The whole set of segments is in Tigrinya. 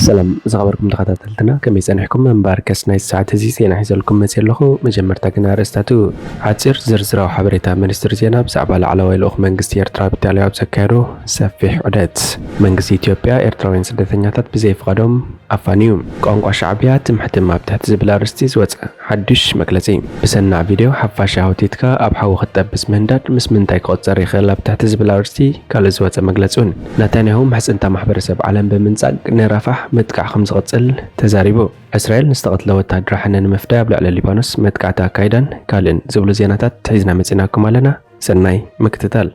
ሰላም ዝኸበርኩም ተኸታተልትና፣ ከመይ ጸኒሕኩም? እምበኣርከስ ናይዚ ሰዓት እዚ ዜና ሒዘልኩም መጺአ ኣለኹ። መጀመርታ ግን ኣርእስታቱ። ሓጺር ዝርዝራዊ ሓበሬታ። ሚኒስትሪ ዜና ብዛዕባ ላዕለዋይ ልኡኽ መንግስቲ ኤርትራ ኣብ ኢጣልያ ኣብ ዘካየዶ ሰፊሕ ዑደት። መንግስቲ ኢትዮጵያ ኤርትራውያን ስደተኛታት ብዘይ ፍቓዶም ኣፋንዩ። ቋንቋ ሻዕብያ ትምሕትም ኣብ ትሕቲ ዝብል ኣርእስቲ ዝወጸ ሓድሽ መግለጺ። ብሰናዕ ቪድዮ ሓፋሽ ኣውቲትካ ኣብ ሓዊ ክትጠብስ ምህንዳድ ምስ ምንታይ ክቑጸር ይኽእል ኣብ ትሕቲ ዝብል ኣርእስቲ ካልእ ዝወጸ መግለጺ እውን። ናታንያሁ ምሕጽንታ ማሕበረሰብ ዓለም ብምንጻግ ንራፋሕ ምጥቃዕ ከም ዝቕጽል ተዛሪቡ። እስራኤል ንዝተቐትለ ወታደር ሓነ ንምፍዳይ ኣብ ልዕሊ ሊባኖስ መጥቃዕቲ ኣካይዳን ካልእን ዝብሉ ዜናታት ሒዝና መጺናኩም ኣለና። ሰናይ ምክትታል።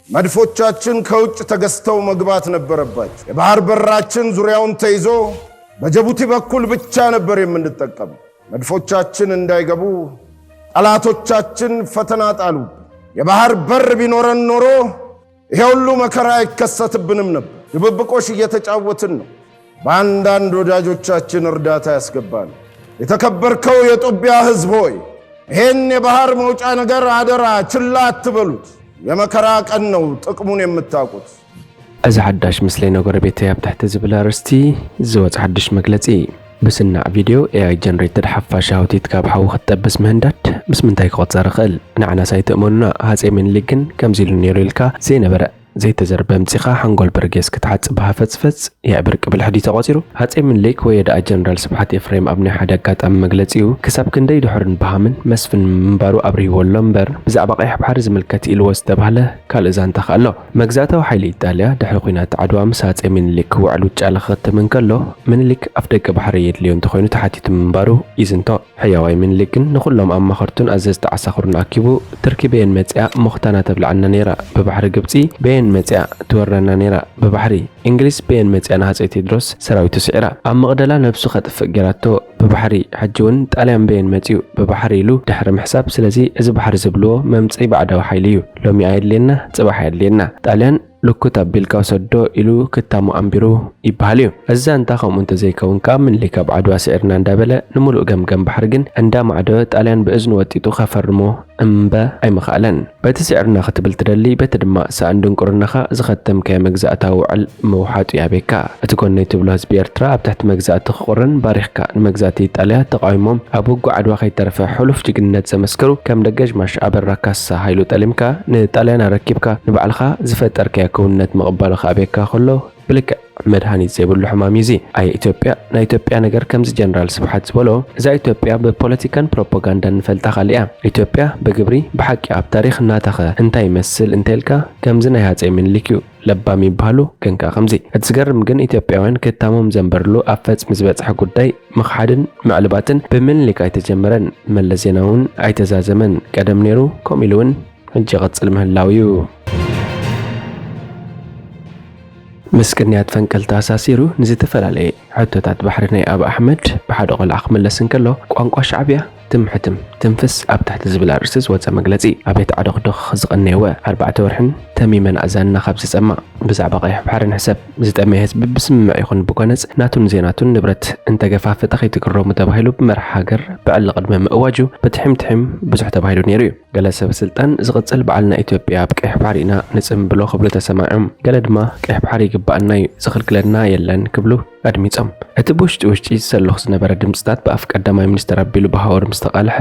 መድፎቻችን ከውጭ ተገዝተው መግባት ነበረባቸው። የባህር በራችን ዙሪያውን ተይዞ በጀቡቲ በኩል ብቻ ነበር የምንጠቀም። መድፎቻችን እንዳይገቡ ጠላቶቻችን ፈተና ጣሉ። የባህር በር ቢኖረን ኖሮ ይሄ ሁሉ መከራ አይከሰትብንም ነበር። ድብብቆሽ እየተጫወትን ነው በአንዳንድ ወዳጆቻችን እርዳታ ያስገባን። የተከበርከው የጦቢያ ህዝብ ሆይ፣ ይሄን የባህር መውጫ ነገር አደራ ችላ አትበሉት። የመከራ ቀን ነው ጥቅሙን የምታውቁት። እዚ ሓዳሽ ምስለይ ንጎረቤተይ ኣብ ትሕቲ ዝብል ኣርእስቲ ዝወጸ ሓድሽ መግለጺ። ብስናዕ ቪድዮ ኤኣይ ጀነሬትድ ሓፋሽ ኣውቲት ካብ ሓዊ ክትጠብስ ምህንዳድ ምስ ምንታይ ክቑጸር ይኽእል? ንዓናስ ኣይትእመኑና፣ ሃጼ ሚኒሊክ ግን ከምዚ ኢሉ ነይሩ ኢልካ ዘይነበረ ዘይተዘርበ ኣምጺኻ ሓንጎል በርጌስ ክትሓጽብ ሃፈጽፈጽ የዕብር ቅብል ሕዲ ተቖጺሩ። ሃጼ ምኒልክ ወይ ደኣ ጀነራል ስብሓት ኤፍሬም ኣብ ናይ ሓደ ኣጋጣሚ መግለጺኡ፣ ክሳብ ክንደይ ድሑርን በሃምን መስፍን ምንባሩ ኣብሪህዎ ኣሎ እምበር፣ ብዛዕባ ቀይሕ ባሕሪ ዝምልከት ኢልዎ ዝተባህለ ካልእ ዛንታ ከ ኣሎ። መግዛእታዊ ሓይሊ ኢጣልያ ድሕሪ ኲናት ዓድዋ ምስ ሃጼ ምኒልክ ክውዕል ውጫለ ክኽትም እንከሎ፣ ምኒልክ ኣፍደገ ባሕሪ የድልዮ እንተኾይኑ ተሓቲቱ ምንባሩ ይዝንቶ። ሕያዋይ ምኒልክ ግን ንኹሎም ኣማኸርቱን ኣዘዝቲ ዓሳኽሩን ኣኪቡ፣ "ትርኪ በየን መጺኣ እሞ ክታና ተብልዓና ነይራ፣ ብባሕሪ ግብጺ በየን መጺኣ ትወረና ነይራ፣ ብባሕሪ እንግሊዝ በየን መጺኣ ንሃጸይ ቴድሮስ ሰራዊቱ ስዒራ፣ ኣብ መቕደላ ነብሱ ከጥፍእ ጌራቶ፣ ብባሕሪ፣ ሕጂ እውን ጣልያን በየን መጺኡ፣ ብባሕሪ" ኢሉ ድሕሪ ምሕሳብ፣ ስለዚ እዚ ባሕሪ ዝብልዎ መምጽኢ ባዕዳዊ ሓይሊ እዩ። ሎሚ ኣየድልየና፣ ጽባሕ ኣየድልየና። ጣልያን ልኩት ኣቢልካ ውሰዶ ኢሉ ክታሙ ኣንቢሩ ይበሃል እዩ። እዚ ዛንታ ከምኡ እንተዘይከውን ከኣ ምኒልክ ኣብ ዓድዋ ስዒርና እንዳበለ ንምሉእ ገምገም ባሕሪ ግን እንዳማዕደወ ጣልያን ብእዝኑ ወጢጡ ከፈርሞ እምበ ኣይምኸኣለን። በቲ ስዒርና ክትብል ትደሊ፣ በቲ ድማ ሰኣን ድንቁርናኻ ዝኸተምካዮ መግዛእታዊ ውዕል ምውሓጡ ያቤካ። እቲ ጎነይ ትብሎ ህዝቢ ኤርትራ ኣብ ትሕቲ መግዛእቲ ክቑርን ባሪኽካ ንመግዛእቲ ኢጣልያ ተቓዊሞም ኣብ ውጉእ ዓድዋ ከይተረፈ ሕሉፍ ጅግንነት ዘመስከሩ ከም ደገሽማሽ ኣበራ ካሳ ሃይሉ ጠሊምካ ንጣልያን ኣረኪብካ ንባዕልኻ ዝፈጠርካዮ ክውንነት ምቕባሉ ከኣቤካ ከሎ ብልክዕ መድሃኒት ዘይብሉ ሕማም እዩ እዚ። ኣየ ኢትዮጵያ፣ ናይ ኢትዮጵያ ነገር ከምዚ ጀነራል ስብሓት ዝበሎ፣ እዛ ኢትዮጵያ ብፖለቲካን ፕሮፓጋንዳን ንፈልጣ ካልእ እያ። ኢትዮጵያ ብግብሪ ብሓቂ ኣብ ታሪኽ ናታኸ እንታይ ይመስል እንተኢልካ ከምዚ ናይ ሃፀይ ምኒልክ እዩ። ለባም ይበሃሉ፣ ግን ከኣ ከምዚ። እቲ ዝገርም ግን ኢትዮጵያውያን ክታሞም ዘንበርሉ ኣብ ፈጽሚ ዝበጽሐ ጉዳይ ምኽሓድን ምዕልባጥን ብምኒልክ ኣይተጀመረን፣ መለስ ዜናዊ እውን ኣይተዛዘመን። ቀደም ነይሩ፣ ከምኡ ኢሉ እውን ሕጂ ይቕጽል ምህላው እዩ። ምስ ቅንያት ፈንቅል ተኣሳሲሩ ንዝተፈላለየ ሕቶታት ባሕሪ ናይ ኣብ ኣሕመድ ብሓደ ቆልዓ ክምለስ እንከሎ፣ ቋንቋ ሻዕብያ ትም ሕትም ትንፍስ ኣብ ትሕቲ ዝብል ኣርእስቲ ዝወጸ መግለጺ። ኣቤት ዓዶኽዶኽ ዝቐነየወ ኣርባዕተ ወርሕን ተሚመን ኣእዛንና ካብ ዝጸማእ። ብዛዕባ ቀይሕ ባሕሪ ንሕሰብ። ዝጠመየ ህዝቢ ብስምምዕ ይኹን ብጎነጽ ናቱን ዘይናቱን ንብረት እንተገፋፈጠ ከይትግረሙ ተባሂሉ ብመርሓ ሃገር ብዕሊ ቅድሚ ምእዋጁ ብትሒም ትሒም ብዙሕ ተባሂሉ ነይሩ እዩ። ገለ ሰብ ስልጣን ዝቕጽል በዓል ናይ ኢትዮጵያ ኣብ ቀይሕ ባሕሪ ኢና ንጽምብሎ ክብሉ ተሰማዕዮም። ገለ ድማ ቀይሕ ባሕሪ ይግባኣና እዩ፣ ዝኽልክለና የለን ክብሉ ኣድሚጾም። እቲ ብውሽጢ ውሽጢ ዝሰልኽ ዝነበረ ድምጽታት ብኣፍ ቀዳማይ ሚኒስተር ኣቢሉ ብሃወር ምስ ተቓልሐ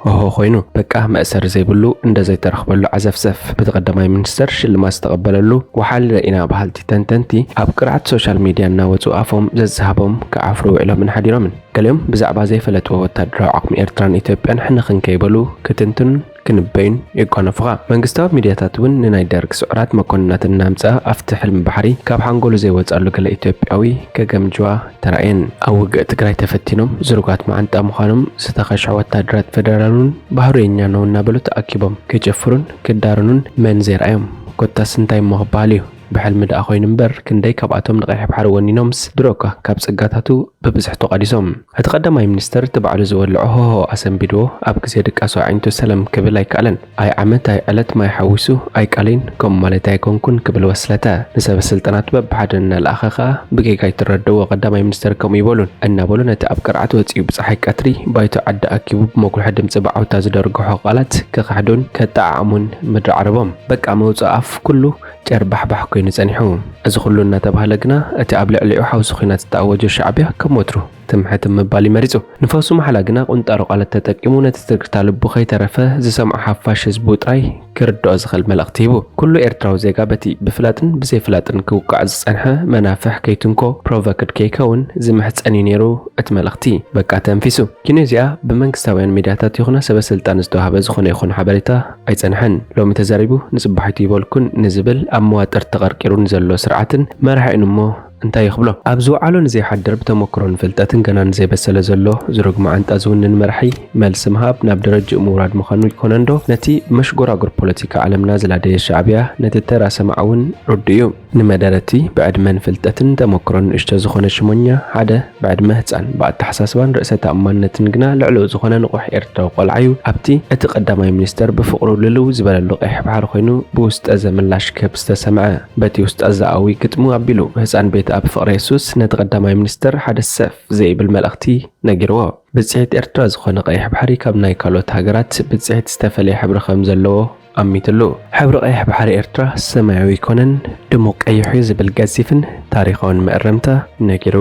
ሆሆ ኮይኑ፣ በቃ መእሰሪ ዘይብሉ እንደ ዘይተረኽበሉ ዓዘፍዘፍ። በቲ ቀዳማይ ሚኒስተር ሽልማት ዝተቐበለሉ ወሓለ ኢና በሃልቲ ተንተንቲ ኣብ ቅርዓት ሶሻል ሚድያ እናወጹ ኣፎም ዘዝሃቦም ክዓፍሩ ውዒሎምን ሓዲሮምን። ገሊኦም ብዛዕባ ዘይፈለጥዎ ወታደራዊ ዓቕሚ ኤርትራን ኢትዮጵያን ሕንኽን ከይበሉ ክትንትኑን ክንበዩን የጓነፉኻ። መንግስታዊ ሚድያታት እውን ንናይ ደርግ ስዑራት መኮንናት እናምጽኣ ኣብቲ ሕልሚ ባሕሪ ካብ ሓንጎሉ ዘይወጻሉ ገለ ኢትዮጵያዊ ከገምጅዋ ተራእየን። ኣብ ውግእ ትግራይ ተፈቲኖም ዝሩጋት መዓንጣ ምዃኖም ዝተኸሽሑ ወታደራት ፌደራል እውን ባህሩ የኛ ነው እናበሉ ተኣኪቦም ክጨፍሩን ክዳረኑን መን ዘይረኣዮም? ኮታስ እንታይ እሞ ክበሃል እዩ? ብሕልሚ ደኣ ኮይኑ እምበር፣ ክንደይ ካብኣቶም ንቀይሕ ባሕሪ ወኒኖምስ ድሮ እኳ ካብ ጸጋታቱ ብብዝሒ ተቋዲሶም። እቲ ቀዳማይ ሚኒስተር እቲ ባዕሉ ዝበልዖ ሆሆ ኣሰንቢድዎ፣ ኣብ ግዜ ድቃሱ ኣዒንቱ ሰለም ክብል ኣይከኣለን። ኣይ ዓመት ኣይ ዕለት ማይ ሓዊሱ ኣይቃለይን፣ ከምኡ ማለት ኣይኮንኩን ክብል ወስለተ። ንሰበ ስልጣናቱ በብሓደ እናለኣኸ ከኣ ብጌጋ ኣይትረድእዎ ቀዳማይ ሚኒስተር ከምኡ ይበሉን እናበሉ ነቲ ኣብ ቅርዓት ወጺኡ ብጸሓይ ቀትሪ ባይቶ ዓዲ ኣኪቡ ብመጉልሒ ድምጺ ብዓውታ ዝደርግሖ ቃላት ክኽሕዱን ከጠዓዕሙን ምድሪ ዓረቦም። በቃ መውጽኢ ኣፍ ኩሉ ጨርባሕባሕ ኮይኑ ጸኒሑ። እዚ ኩሉ እናተባህለ ግና፣ እቲ ኣብ ልዕሊኡ ሓውሲ ኲናት ዝተኣወጀ ሻዕብያ ከም ወትሩ ትምሕትም ምባል እዩ መሪጹ። ንፈውሱ ማሕላ ግና ቁንጣሮ ቃላት ተጠቂሙ ነቲ ትርግታ ልቡ ከይተረፈ ዝሰምዖ ሓፋሽ ህዝቡ ጥራይ ክርድኦ ዝኽእል መልእኽቲ ሂቡ። ኩሉ ኤርትራዊ ዜጋ በቲ ብፍላጥን ብዘይፍላጥን ክውቃዕ ዝጸንሐ መናፍሕ ከይትንኮ፣ ፕሮቮክድ ከይከውን ዝምሕጸን እዩ ነይሩ እቲ መልእኽቲ። በቃ ተንፊሱ። ኪኖ እዚኣ ብመንግስታውያን ሚድያታት ይኹና ሰበ ስልጣን ዝተዋህበ ዝኾነ ይኹን ሓበሬታ ኣይጸንሐን። ሎሚ ተዛሪቡ ንጽባሒቱ ይበልኩን ንዝብል ኣብ መዋጥር ተቐርቂሩ ንዘሎ ስርዓትን መራሒኡን እሞ እንታይ ይኽብሎ? ኣብ ዝወዓሎ ንዘይሓድር ብተመክሮን ፍልጠትን ገና ንዘይበሰለ ዘሎ ዝሩግ መዓንጣ ዝውንን መራሒ መልሲ ምሃብ ናብ ደረጅኡ ምውራድ ምዃኑ ይኮነንዶ? ነቲ መሽጎራጉር ፖለቲካ ዓለምና ዝላደየ ሻዕብያ ነቲ ተራ ሰማዕ እውን ርዱእ እዩ። ንመደረቲ ብዕድመን ፍልጠትን ተመክሮን ንእሽቶ ዝኾነ ሽሞኛ ሓደ ብዕድመ ህጻን፣ ብኣተሓሳስባን ርእሰ ተኣማንነትን ግና ልዕሊኡ ዝኾነ ንቑሕ ኤርትራዊ ቆልዓ እዩ። ኣብቲ እቲ ቀዳማይ ሚኒስተር ብፍቕሩ ልልው ዝበለሉ ቀይሕ ባሕሪ ኮይኑ ብውስጠ ዘ ምላሽ ክህብ ዝተሰምዐ። በቲ ውስጠ ዘኣዊ ግጥሙ ኣቢሉ ህጻን ቤት ኣብ ፍቕሪ የሱስ ነቲ ቀዳማይ ሚኒስተር ሓደ ሰፍ ዘይብል መልእኽቲ ነጊርዎ። ብጽሒት ኤርትራ ዝኾነ ቀይሕ ባሕሪ ካብ ናይ ካልኦት ሃገራት ብጽሒት ዝተፈለየ ሕብሪ ከም ዘለዎ ኣሚትሉ። ሕብሪ ቀይሕ ባሕሪ ኤርትራ ሰማያዊ ኣይኮነን፣ ድሙቕ ቀይሕ እዩ ዝብል ገዚፍን ታሪኻውን መእረምታ ነጊሩ።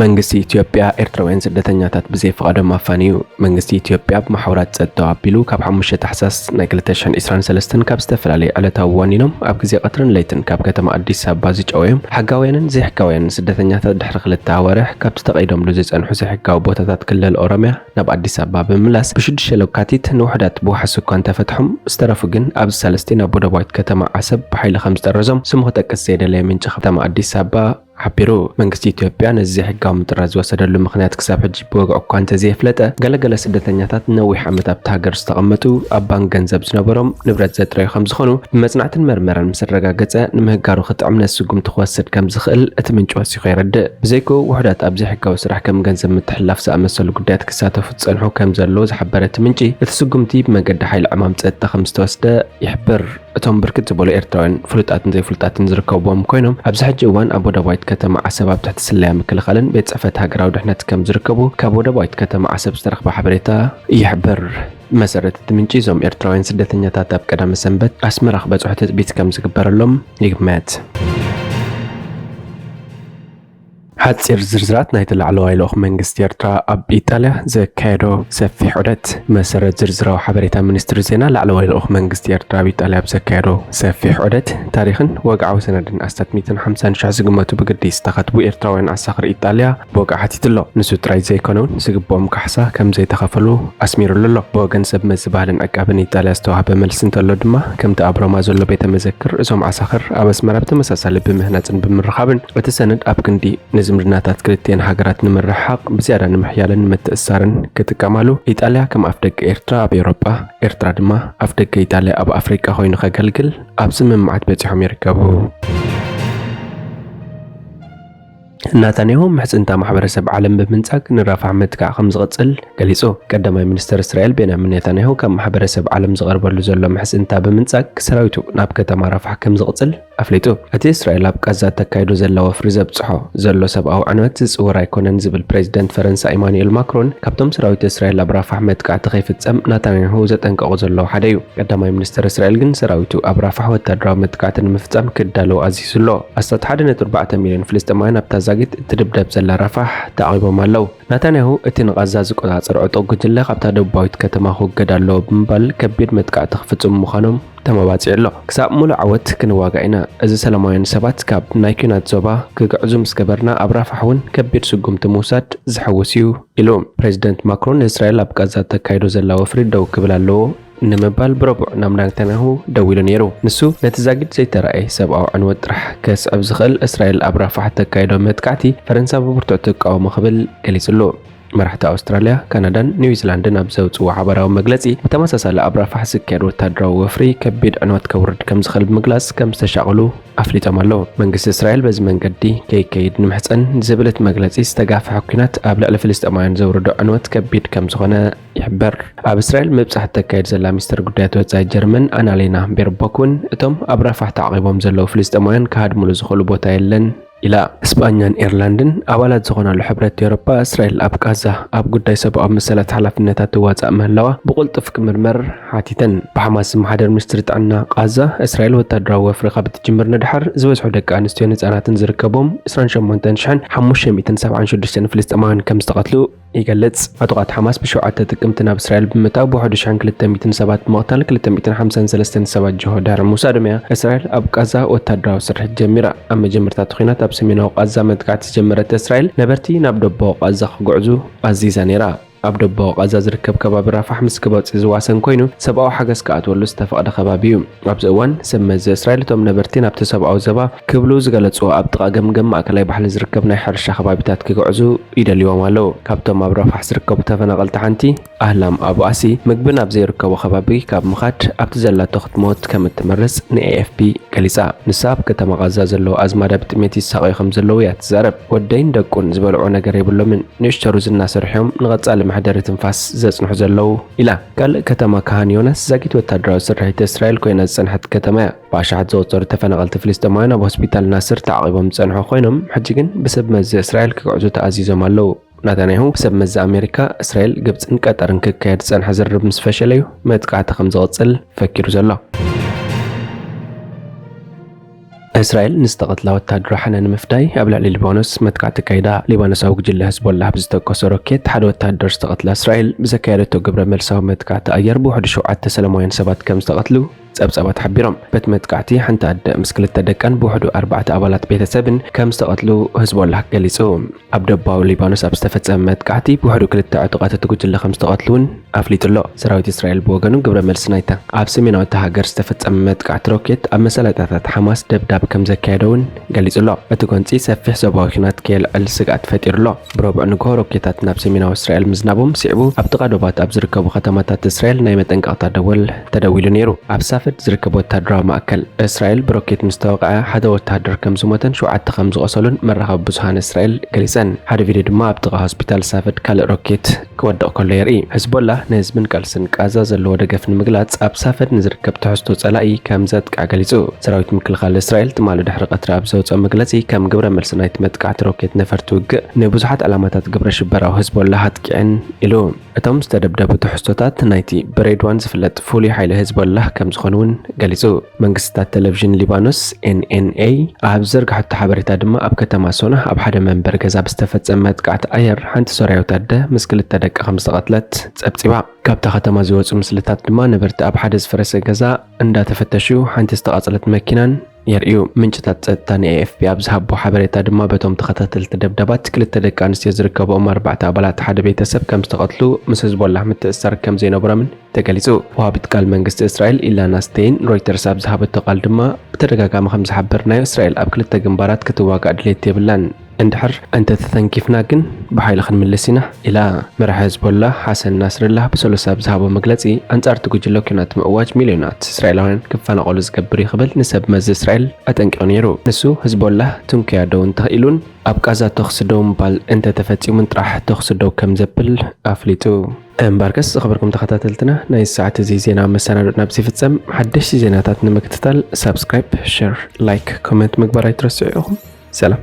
መንግስቲ ኢትዮጵያ ኤርትራውያን ስደተኛታት ብዘይ ፍቓዶም ኣፋንዩ። መንግስቲ ኢትዮጵያ ብማሕበራት ጸጥታኡ ኣቢሉ ካብ ሓሙሽተ ታሕሳስ ናይ ክልተ ሽሕን ዕስራን ሰለስተን ካብ ዝተፈላለዩ ዕለታዊ ዋኒኖም ኣብ ግዜ ቀትርን ለይትን ካብ ከተማ ኣዲስ ኣበባ ዝጨወዮም ሕጋውያንን ዘይሕጋውያንን ስደተኛታት ድሕሪ ክልተ ኣዋርሕ ካብቲ ተቐይዶምሉ ዝጸንሑ ዘይሕጋዊ ቦታታት ክልል ኦሮምያ ናብ ኣዲስ ኣበባ ብምምላስ፣ ብሽዱሽተ ለካቲት ንውሑዳት ብዋሕስ እኳ እንተፈትሖም፣ ዝተረፉ ግን ኣብዚ ሳልስቲ ናብ ወደባዊት ከተማ ዓሰብ ብሓይሊ ከም ዝጠረዞም ስሙ ክጠቅስ ዘይደለየ ምንጪ ከተማ ኣዲስ ኣበባ ሓቢሩ። መንግስቲ ኢትዮጵያ ነዚ ዘይሕጋዊ ምጥራዝ ዝወሰደሉ ምኽንያት ክሳብ ሕጂ ብወግዒ እኳ እንተዘየፍለጠ፣ ገለገለ ስደተኛታት ንነዊሕ ዓመት ኣብቲ ሃገር ዝተቐመጡ፣ ኣብ ባንክ ገንዘብ ዝነበሮም፣ ንብረት ዘጥረዩ ከም ዝኾኑ ብመጽናዕትን መርመራን ምስ ኣረጋገጸ፣ ንምህጋሩ ክጥዕም ነዚ ስጉምቲ ክወስድ ከም ዝኽእል እቲ ምንጪ ወሲኹ የረድእ። ብዘይክኡ፣ ውሑዳት ኣብ ዘይሕጋዊ ስራሕ ከም ገንዘብ ምትሕልላፍ ዝኣመሰሉ ጉዳያት ክሳተፉ ዝጸንሑ ከም ዘለዉ ዝሓበረ እቲ ምንጪ፣ እቲ ስጉምቲ ብመገዲ ሓይሊ ዕማም ጸጥታ ከም ዝተወስደ ይሕብር። እቶም ብርክት ዝበሉ ኤርትራውያን ፍሉጣትን ዘይፍሉጣትን ዝርከብዎም ኮይኖም፣ ኣብዚ ሕጂ እዋን ኣብ ወደባዊት ከተማ ዓሰብ ኣብ ትሕቲ ስለያ ምክልኻልን ቤት ጽሕፈት ሃገራዊ ድሕነት ከም ዝርከቡ ካብ ወደባዊት ከተማ ዓሰብ ዝተረኽበ ሓበሬታ ይሕብር። ብመሰረት እቲ ምንጪ፣ እዞም ኤርትራውያን ስደተኛታት ኣብ ቀዳመ ሰንበት ኣስመራ ክበጽሑ ትጽቢት ከም ዝግበረሎም ይግመት። ሓጺር ዝርዝራት ናይቲ ላዕለዋይ ልኡኽ መንግስቲ ኤርትራ ኣብ ኢጣልያ ዘካየዶ ሰፊሕ ዑደት። መሰረት ዝርዝራዊ ሓበሬታ ሚኒስትሪ ዜና፣ ላዕለዋይ ልኡኽ መንግስቲ ኤርትራ ኣብ ኢጣልያ ኣብ ዘካየዶ ሰፊሕ ዑደት፣ ታሪኽን ወግዓዊ ሰነድን ኣስታት ሚእትን ሓምሳን ሽሕ ዝግመቱ ብግዲ ዝተኸትቡ ኤርትራውያን ዓሳኽር ኢጣልያ ብወግዒ ሓቲቱ ኣሎ። ንሱ ጥራይ ዘይኮነ እውን፣ ዝግብኦም ካሕሳ ከም ዘይተኸፈሉ ኣስሚሩሉ ኣሎ። ብወገን ሰብ መዚ ባህልን ዕቃብን ኢጣልያ ዝተዋህበ መልሲ እንተሎ ድማ፣ ከምቲ ኣብ ሮማ ዘሎ ቤተ መዘክር፣ እዞም ዓሳኽር ኣብ ኣስመራ ብተመሳሳሊ ብምህናጽን ብምርኻብን፣ እቲ ሰነድ ኣብ ክንዲ ንዝምድናታት ክልቲኤን ሃገራት ንምርሕሓቕ ብዝያዳ ንምሕያልን ንምትእስሳርን ክጥቀማሉ፣ ኢጣልያ ከም ኣፍደገ ኤርትራ ኣብ ኤውሮጳ፣ ኤርትራ ድማ ኣፍደገ ኢጣልያ ኣብ ኣፍሪቃ ኮይኑ ከገልግል ኣብ ስምምዓት በጺሖም ይርከቡ። ናታንያሁ ምሕጽንታ ማሕበረሰብ ዓለም ብምንጻግ ንራፋሕ ምጥቃዕ ከም ዝቕጽል ገሊጹ። ቀዳማይ ሚኒስተር እስራኤል ቤንያሚን ኔታንያሁ ካብ ማሕበረሰብ ዓለም ዝቐርበሉ ዘሎ ምሕጽንታ ብምንጻግ ሰራዊቱ ናብ ከተማ ራፋሕ ከም ዝቕጽል ኣፍሊጡ። እቲ እስራኤል ኣብ ቃዛ ተካይዶ ዘላ ወፍሪ ዘብጽሖ ዘሎ ሰብኣዊ ዕንወት ዝጽወር ኣይኮነን ዝብል ፕሬዚደንት ፈረንሳ ኢማኑኤል ማክሮን፣ ካብቶም ሰራዊት እስራኤል ኣብ ራፋሕ መጥቃዕቲ ከይፍጸም ናታንያሁ ዘጠንቀቑ ዘለዉ ሓደ እዩ። ቀዳማይ ሚኒስተር እስራኤል ግን ሰራዊቱ ኣብ ራፋሕ ወታደራዊ መጥቃዕቲ ንምፍጻም ክዳለዉ ኣዚዙ ኣሎ። ኣስታት ሓደ ነጥቢ ኣርባዕተ ሚልዮን ፍልስጤማውያን ኣብታ ዛጊት እትድብደብ ዘላ ራፋሕ ተዓቒቦም ኣለዉ። ናታንያሁ እቲ ንቓዛ ዝቆጻጸር ዕጡቕ ጉጅለ ካብታ ደቡባዊት ከተማ ክውገድ ኣለዎ ብምባል ከቢድ መጥቃዕቲ ክፍጽሙ ምዃኖም ተመባጺዑ ኣሎ። ክሳብ ምሉእ ዓወት ክንዋጋእ ኢና። እዚ ሰላማውያን ሰባት ካብ ናይ ኲናት ዞባ ክግዕዙ ምስ ገበርና፣ ኣብ ራፋሕ እውን ከቢድ ስጉምቲ ምውሳድ ዝሕውስ እዩ፣ ኢሉ። ፕሬዚደንት ማክሮን ንእስራኤል ኣብ ቃዛ ተካይዶ ዘላ ወፍሪ ደው ክብል ኣለዎ ንምባል ብረቡዕ ናብ ናታንያሁ ደዊሉ ነይሩ። ንሱ ነቲ ዛጊድ ዘይተራእየ ሰብኣዊ ዕንወት ጥራሕ ከስዕብ ዝኽእል እስራኤል ኣብ ራፋሕ ተካይዶ መጥቃዕቲ ፈረንሳ ብብርቱዕ ትቃወሞ ክብል ገሊጹ ኣሎ። መራሕቲ ኣውስትራልያ፣ ካናዳን ኒውዚላንድን ኣብ ዘውጽዎ ሓባራዊ መግለጺ፣ ብተመሳሳሊ ኣብ ራፋሕ ዝካየድ ወታደራዊ ወፍሪ ከቢድ ዕንወት ከውርድ ከም ዝኽእል ብምግላጽ ከም ዝተሻቐሉ ኣፍሊጦም ኣለዉ። መንግስቲ እስራኤል በዚ መንገዲ ከይከይድ ንምሕጸን ዝብል እቲ መግለጺ፣ ዝተጋፍሐ ኲናት ኣብ ልዕሊ ፍልስጤማውያን ዘውርዶ ዕንወት ከቢድ ከም ዝኾነ ይሕበር። ኣብ እስራኤል ምብጻሕ እተካይድ ዘላ ሚኒስተር ጉዳያት ወጻኢ ጀርመን ኣናሌና ቤርቦክ እውን፣ እቶም ኣብ ራፋሕ ተዓቒቦም ዘለዉ ፍልስጤማውያን ክሃድሙሉ ዝኽእሉ ቦታ የለን ኢላ። ስጳኛን ኤርላንድን ኣባላት ዝኾናሉ ሕብረት ኤውሮጳ፣ እስራኤል ኣብ ቃዛ ኣብ ጉዳይ ሰብኣዊ መሰላት ሓላፍነታት ትዋጻእ ምህላዋ ብቕልጡፍ ክምርመር ሓቲተን። ብሓማስ ዝመሓደር ሚኒስትሪ ጥዕና ቃዛ፣ እስራኤል ወታደራዊ ወፍሪ ካብ እትጅምር ንድሓር ዝበዝሑ ደቂ ኣንስትዮን ህጻናትን ዝርከቦም ዕስራን ሸሞንተን ሽሕን ሓሙሽተ ሚእትን ሰብዓን ሽዱሽተን ፍልስጤማውያን ከም ዝተቐትሉ ይገልጽ። ዕጡቓት ሓማስ ብሸውዓተ ጥቅምቲ ናብ እስራኤል ብምእታው ብውሕዱ ሽሕን ክልተ ሚእትን ሰባት ብምቕታል ክልተ ሚእትን ሓምሳን ሰለስተን ሰባት ጅሆ ድሕሪ ምውሳዶም እያ እስራኤል ኣብ ቃዛ ወታደራዊ ስርሒት ጀሚራ። ኣብ መጀመርታ እቲ ኲናት ኣብ ሰሜናዊ ቃዛ መጥቃዕቲ ዝጀመረት እስራኤል ነበርቲ ናብ ደቡባዊ ቃዛ ክጉዕዙ ኣዚዛ ነይራ። ኣብ ደቡባዊ ቃዛ ዝርከብ ከባቢ ራፋሕ ምስ ግብጺ ዝዋሰን ኮይኑ ሰብኣዊ ሓገዝ ክኣትወሉ ዝተፈቕደ ከባቢ እዩ። ኣብዚ እዋን ሰብ መዚ እስራኤል እቶም ነበርቲ ናብቲ ሰብኣዊ ዘባ ክብሉ ዝገለጽዎ ኣብ ጥቓ ገምገም ማእከላይ ባሕሪ ዝርከብ ናይ ሕርሻ ከባቢታት ክግዕዙ ይደልይዎም ኣለዉ። ካብቶም ኣብ ራፋሕ ዝርከቡ ተፈናቐልቲ ሓንቲ ኣህላም ኣቡ ኣሲ ምግቢ ናብ ዘይርከቦ ከባቢ ካብ ምኻድ ኣብቲ ዘላቶ ክትሞት ከም እትመርጽ ንኤኤፍፒ ገሊጻ። ንሳ ኣብ ከተማ ቃዛ ዘለዉ ኣዝማዳ ብጥሜት ይሳቐዩ ከም ዘለዉ እያ ትዛረብ። ወደይን ደቁን ዝበልዕዎ ነገር የብሎምን። ንእሽቶ ሩዝ እናሰርሑ እዮም ንቐጻሊ መሕደሪ ትንፋስ ዘጽንሑ ዘለዉ ኢላ። ካልእ ከተማ ካሃን ዮናስ ዛጊት ወታደራዊ ስርሒት እስራኤል ኮይና ዝጸንሐት ከተማ እያ። ብኣሽሓት ዝቑጸሩ ተፈናቐልቲ ፍልስጤማውያን ኣብ ሆስፒታል ናስር ተዓቒቦም ዝጸንሑ ኮይኖም፣ ሕጂ ግን ብሰብ መዚ እስራኤል ክግዕዙ ተኣዚዞም ኣለዉ። ናታንያሁ ብሰብ መዚ ኣሜሪካ፣ እስራኤል፣ ግብጽን ቀጠርን ክካየድ ዝጸንሐ ዝርርብ ምስ ፈሸለ'ዩ መጥቃዕቲ ከም ዝቕጽል ፈኪሩ ዘሎ። እስራኤል ንዝተቐትላ ወታደራዊ ሓነ ንምፍዳይ ኣብ ልዕሊ ሊባኖስ መጥቃዕቲ ኣካይዳ። ሊባኖሳዊ ጉጅለ ህዝቦላህ ብዝተኮሰ ሮኬት ሓደ ወታደር ዝተቐትላ እስራኤል ብዘካየደቶ ግብረ መልሳዊ መጥቃዕቲ ኣየር ብውሕዱ ሸውዓተ ሰላማውያን ሰባት ከም ዝተቐትሉ ጸብጻባት ሓቢሮም። በቲ መጥቃዕቲ ሓንቲ ኣደ ምስ ክልተ ደቃን ብውሕዱ ኣርባዕተ ኣባላት ቤተሰብን ከም ዝተቐትሉ ህዝቦላህ ገሊጹ። ኣብ ደቡባዊ ሊባኖስ ኣብ ዝተፈጸመ መጥቃዕቲ ብውሕዱ ክልተ ዕጡቓት እቲ ጉጅለ ከም ዝተቐትሉ እውን ኣፍሊጡ ኣሎ። ሰራዊት እስራኤል ብወገኑ ግብረ መልሲ ናይታ ኣብ ሰሜናዊ እታ ሃገር ዝተፈጸመ መጥቃዕቲ ሮኬት ኣብ መሰላጣታት ሓማስ ደብዳብ ከም ዘካየደ እውን ገሊጹ ኣሎ። እቲ ጎንጺ ሰፊሕ ዞባዊ ኲናት ከየልዕል ስግኣት ፈጢሩ ኣሎ። ብረቡዕ ንግሆ ሮኬታት ናብ ሰሜናዊ እስራኤል ምዝናቦም ስዒቡ ኣብ ጥቓ ዶባት ኣብ ዝርከቡ ከተማታት እስራኤል ናይ መጠንቀቕታ ደወል ተደዊሉ ነይሩ። ኣብ ሳፈድ ዝርከብ ወታደራዊ ማእከል እስራኤል ብሮኬት ምስ ተወቕዐ ሓደ ወታደር ከም ዝሞተን ሸውዓተ ከም ዝቖሰሉን መራኸቢ ብዙሃን እስራኤል ገሊጸን። ሓደ ቪድዮ ድማ ኣብ ጥቓ ሆስፒታል ሳፈድ ካልእ ሮኬት ክወድቕ ከሎ የርኢ። ሕዝቦላህ ንህዝብን ቃልስን ቃዛ ዘለዎ ደገፍ ንምግላጽ ኣብ ሳፈድ ንዝርከብ ትሕዝቶ ጸላኢ ከም ዘጥቅዕ ገሊጹ። ሰራዊት ምክልኻል እስራኤል ትማሊ ድሕሪ ቀትሪ ኣብ ዘውጽኦ መግለጺ ከም ግብረ መልሲ ናይቲ መጥቃዕቲ ሮኬት ነፈርቲ ውግእ ንብዙሓት ዕላማታት ግብረ ሽበራዊ ሕዝቦላህ ኣጥቂዐን ኢሉ። እቶም ዝተደብደቡ ትሕዝቶታት ናይቲ ብሬድዋን ዝፍለጥ ፍሉይ ሓይሊ ሕዝቦላህ ከም ዝኾኑ እውን ገሊጹ። መንግስታት ቴሌቪዥን ሊባኖስ ኤንኤንኤ ኣብ ዘርግሐቶ ሓበሬታ ድማ ኣብ ከተማ ሶና ኣብ ሓደ መንበሪ ገዛ ብዝተፈጸመ መጥቃዕቲ ኣየር ሓንቲ ሶርያዊት ኣደ ምስ ክልተ ደቃ ከም ዝተቐትለት ጸብጺባ። ካብታ ከተማ ዝወጹ ምስልታት ድማ ነበርቲ ኣብ ሓደ ዝፈረሰ ገዛ እንዳተፈተሹ ሓንቲ ዝተቓጸለት መኪናን የርእዩ። ምንጭታት ጸጥታ ንኤኤፍፒ ኣብ ዝሃቦ ሓበሬታ ድማ በቶም ተኸታተልቲ ደብዳባት ክልተ ደቂ ኣንስትዮ ዝርከብኦም ኣርባዕተ ኣባላት ሓደ ቤተሰብ ከም ዝተቐትሉ ምስ ህዝቦላህ ምትእስሳር ከም ዘይነበሮምን ተገሊጹ። ወሃቢት ቃል መንግስቲ እስራኤል ኢላና ስቴይን ሮይተርስ ኣብ ዝሃበቶ ቃል ድማ ብተደጋጋሚ ከም ዝሓበርናዮ እስራኤል ኣብ ክልተ ግንባራት ክትዋጋእ ድሌት የብላን። እንድሕር እንተተተንኪፍና ግን ብሓይሊ ክንምልስ ኢና ኢላ። መራሒ ህዝቦላህ ሓሰን ናስርላህ ብሰሉስ ኣብ ዝሃቦ መግለጺ ኣንጻር እቲ ጉጅለ ኲናት ምእዋጅ ሚልዮናት እስራኤላውያን ክፈናቐሉ ዝገብር እዩ ክብል ንሰብ መዚ እስራኤል ኣጠንቂቑ ነይሩ። ንሱ ህዝቦላህ ትንክያ ደው እንተኽኢሉን ኣብ ቃዛ ተኹሲ ደው ምባል እንተተፈጺሙን ጥራሕ ተኹሲ ደው ከም ዘብል ኣፍሊጡ። እምበርከስ ዝኸበርኩም ተኸታተልትና ናይ ሰዓት እዚ ዜና መሰናዶ ናብዚ ይፍጸም። ሓደሽቲ ዜናታት ንምክትታል ሳብስክራይብ፣ ሸር፣ ላይክ፣ ኮመንት ምግባር ኣይትረስዑ ኢኹም። ሰላም።